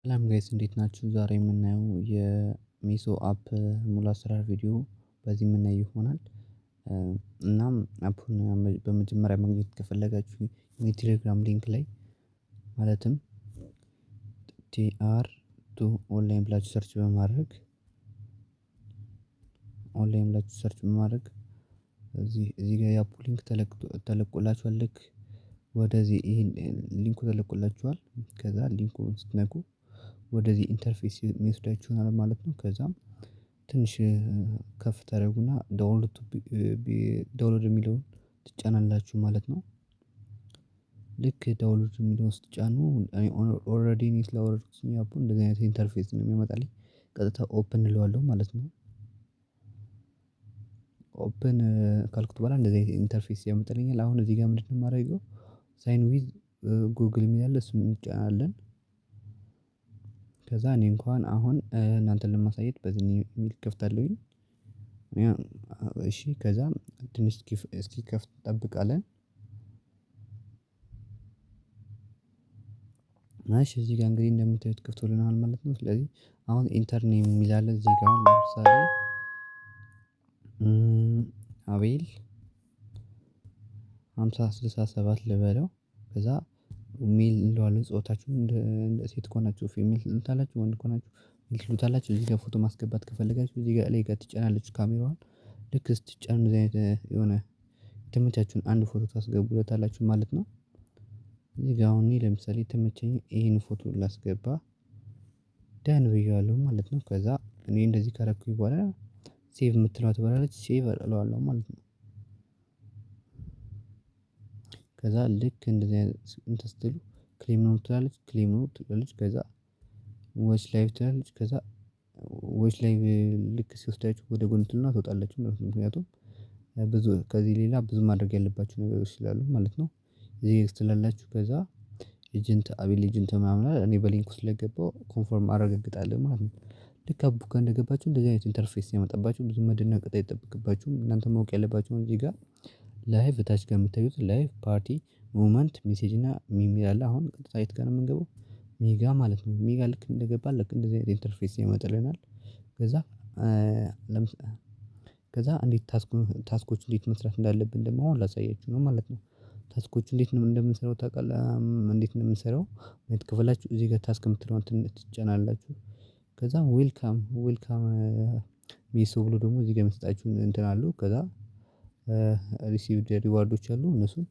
ሰላም guys፣ እንዴት ናችሁ? ዛሬ የምናየው የሚሶ app ሙሉ አሰራር ቪዲዮ በዚህ የምናየው ይሆናል። እናም app ኡን በመጀመሪያ ማግኘት ከፈለጋችሁ የቴሌግራም link ላይ፣ ማለትም TR2 ኦንላይን ብላችሁ search በማድረግ፣ ኦንላይን ብላችሁ search በማድረግ እዚህ ጋር የ app ኡ link ተለቆላችኋል። ልክ ወደዚህ ይሄን link ኡ ተለቆላችኋል። ከዛ link ኡን ስትነኩ ወደዚህ interface የሚወስዳችሁ ይሆናል ማለት ነው። ከዛም ትንሽ ከፍ ታደርጉና download የሚለውን ትጫናላችሁ ማለት ነው። ልክ download የሚለውን ስትጫኑ፣ already እኔ ስላወረድኩት app ኡ እንደዚህ አይነት interface ነው የሚመጣልኝ። ቀጥታ open እለዋለሁ ማለት ነው። Open ካልኩት በኋላ እንደዚህ አይነት interface ያመጣልኛል። አሁን እዚህ ጋር ምንድነው የማደርገው? Sign with Google የሚል አለ፣ እሱን እንጫናለን። ከዛ እኔ እንኳን አሁን እናንተን ለማሳየት በዚህ የሚል ከፍታለሁኝ። እሺ፣ ከዛ ትንሽ እስኪከፍት እንጠብቃለን። እሺ፣ እዚህ ጋር እንግዲህ እንደምታዩት ከፍቶልናል ማለት ነው። ስለዚህ አሁን enter name የሚል አለ እዚህ ጋር። ለምሳሌ አቤል 5067 ልበለው። ከዛ male እንለዋለን። ጾታችሁን እንደ ሴት ከሆናችሁ female ትሉታላችሁ፣ ወንድ ከሆናችሁ male ትሉታላችሁ። እዚህ ጋር ፎቶ ማስገባት ከፈለጋችሁ እዚህ ጋር ላይ ጋር ትጫናላችሁ ካሜራዋን። ልክ ስትጫኑ እንደዚህ አይነት የሆነ የተመቻችሁን አንድ ፎቶ ታስገቡለታላችሁ ማለት ነው። እዚህ ጋር አሁን እኔ ለምሳሌ የተመቸኝ ይሄን ፎቶ ላስገባ፣ done ብዬዋለሁ ማለት ነው። ከዛ እኔ እንደዚህ ካረኩኝ በኋላ save የምትለዋ ትበራለች፣ save እለዋለሁ ማለት ነው። ከዛ ልክ እንደዚህ አይነት እንትን ስትሉ claim now ትላለች፣ claim now ትላለች። ከዛ watch live ትላለች። ከዛ watch live ልክ ሲወስዳችሁ ወደ ጎን ትሉና ትወጣላችሁ ማለት ነው። ምክንያቱም ብዙ ከዚህ ሌላ ብዙ ማድረግ ያለባችሁ ነገሮች ስላሉ ማለት ነው። እዚህ ትላላችሁ፣ ከዛ agent አቤል agent ምናምን እኔ በ link ኡ ስለገባው confirm አረጋግጣለሁ ማለት ነው። ልክ app ኡ ጋር እንደገባችሁ እንደዚህ አይነት interface ሲያመጣባችሁ ብዙ መደናገጥ አይጠበቅባችሁም። እናንተ ማወቅ ያለባችሁ እዚህ ጋር live፣ ታች ጋር የምታዩት live፣ party፣ moment፣ message እና me የሚል አለ። አሁን ቀጥታ የት ጋር ነው የምንገባው? Me ጋ ማለት ነው። Me ጋ ልክ እንደገባን ልክ እንደዚህ አይነት interface ያመጣልናል። ከዛ እንዴት task ኦች እንዴት መስራት እንዳለብን ደግሞ አሁን ላሳያችሁ ነው ማለት ነው። Task ኦች እንዴት ነው እንደምንሰራው ታውቃለህ? እንዴት ነው እንደምንሰራው ማየት ከፈለጋችሁ እዚህ ጋር task የምትለዋን ትጫናላችሁ። ከዛ welcome welcome ሚሶ ብሎ ደግሞ እዚህ ጋር የሚሰጣችሁን እንትን አሉ። ከዛ received reward ኦች አሉ፣ እነሱን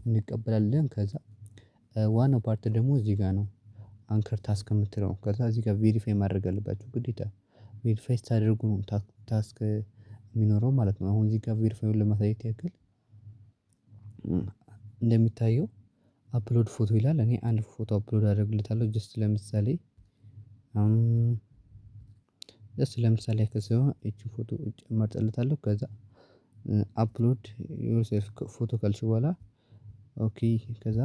እንቀበላለን። ከዛ ዋናው part ደግሞ እዚህ ጋር ነው። Anchor task የምትለው፣ ከዛ እዚህ ጋር verify ማድረግ አለባችሁ ግዴታ። Verify ስታደርጉ ነው task የሚኖረው ማለት ነው። አሁን እዚህ ጋር verify ኡን ለማሳየት ያክል እንደሚታየው upload photo ይላል። እኔ አንድ ፎቶ upload አደርግለታለሁ just ለምሳሌ ያክል ሲሆን ይቺን ፎቶ እመርጥለታለሁ። ከዛ upload yourself photo ካልሽ በኋላ okay። ከዛ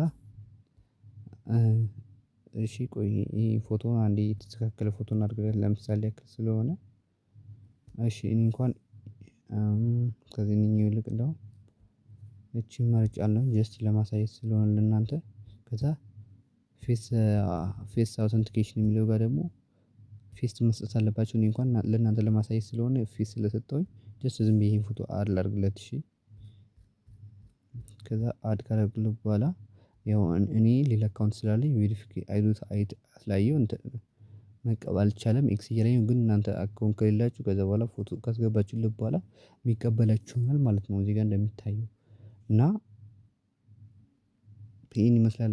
እሺ ቆይ፣ ይሄ ፎቶ አንዴ የተስተካከለ ፎቶ እናድርግለት ለምሳሌ ያክል ስለሆነ። እሺ፣ እኔ እንኳን ከዚህኛው ይልቅ እንደው እቺን መርጫለሁ just ለማሳየት ስለሆነ ለእናንተ። ከዛ face authentication የሚለው ጋር ደግሞ face መስጠት አለባችሁ። እኔ እንኳን ለእናንተ ለማሳየት ስለሆነ face ስለሰጠሁኝ just ዝም ብዬ ይሄን ፎቶ add ላድርግለት። እሺ፣ ከዛ add ካደረኩለት በኋላ ያው እኔ ሌላ account ስላለኝ verify አይዶት ስላየው እንትን መቀበል አልቻለም፣ X እያለኝ ነው። ግን እናንተ account ከሌላችሁ ከዛ በኋላ ፎቶ ካስገባችሁለት በኋላ የሚቀበላችሁ ይሆናል ማለት ነው። እዚህ ጋር እንደሚታየው እና ይሄን ይመስላል።